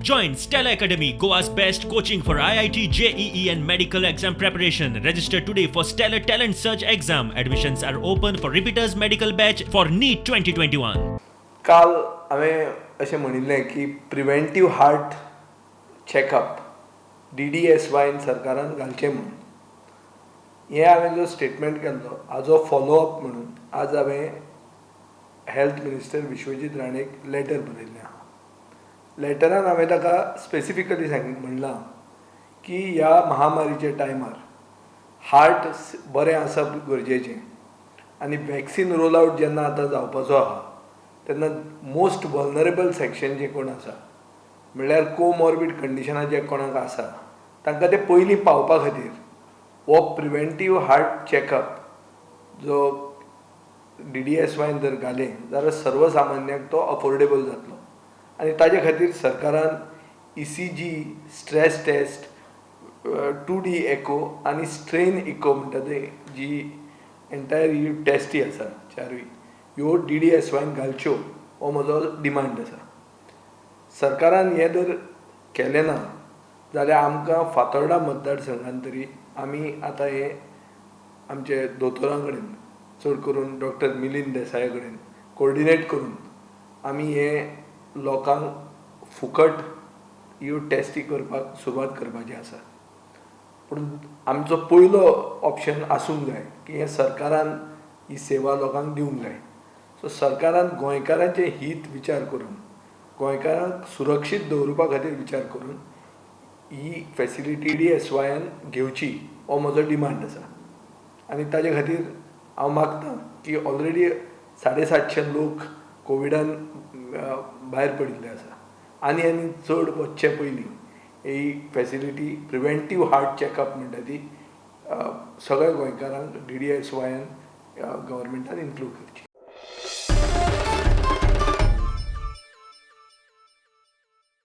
Join Stella Academy, Goa's best coaching for IIT, JEE, and medical exam preparation. Register today for Stellar Talent Search exam. Admissions are open for repeaters medical batch for NEET 2021. काल हांवें अशें म्हणिल्लें की preventive heart checkup डीडीएसवायन सरकारान घालचें म्हणून. हें हांवें जो स्टेटमेंट केल्लो हाजो फॉलोअप म्हणून आज हांवें हेल्थ मिनिस्टर विश्वजीत राणेक लेटर बरयल्लें आहा. लेटरान हांवें ताका स्पेसिफिकली सांग म्हणलां की ह्या महामारीच्या टायमार हार्ट बरें आसप गरजेचें आनी वॅक्सीन रोल आवट जेन्ना आतां जावपाचो आहा तेन्ना मोस्ट वल्नरेबल सेक्शन जे कोण आसा, म्हणल्यार कोमॉर्बीड कंडिशनां जे कोणाक आसा, तांकां ते पयलीं पावपा खातीर हो प्रिवेंटीव हार्ट चॅकअप जो डीडीएसवायन जर घालें जाल्यार सर्वसामान्याक तो अफोर्डेबल जातलो. आनी ताजे खातीर सरकारान ECG, stress test, 2D echo आनी स्ट्रेन इको म्हणटा ते जी एंटायर ही टेस्टी आसा चारूय, ह्यो डीडीएसवायन घालच्यो हो म्हजो डिमांड आसा. सरकारान हें जर केलें ना जाल्यार आमकां फातोर्डा मतदारसंघान तरी आमी आतां हें आमचे दोतोरां कडेन, चड करून डॉक्टर मिलिंद देसाया कडेन कोर्डिनेट करून आमी हें लोकांक फुकट ह्यो टेस्टी करपाक सुरवात करपाची आसा. पूण आमचो पयलो ऑप्शन आसूंक जाय की हें सरकारान ही सेवा लोकांक दिवंक जाय. सो सरकारान गोंयकारांचें हीत विचार करून, गोंयकारांक सुरक्षीत दवरुपा खातीर विचार करून ही फेसिलिटी डीएसवायन घेवची हो म्हजो डिमांड आसा. आनी ताजे खातीर हांव मागतां की ऑलरेडी 750 लोक कोविडान भायर पडिल्ले आसा, आनी आनी चड वचचे पयलीं ही फेसिलिटी प्रिवेंटीव हार्ट चॅकअप म्हणटा ती सगळ्या गोंयकारांक डीडीएसवायन गव्हर्मेंटान इन्क्लूड करची.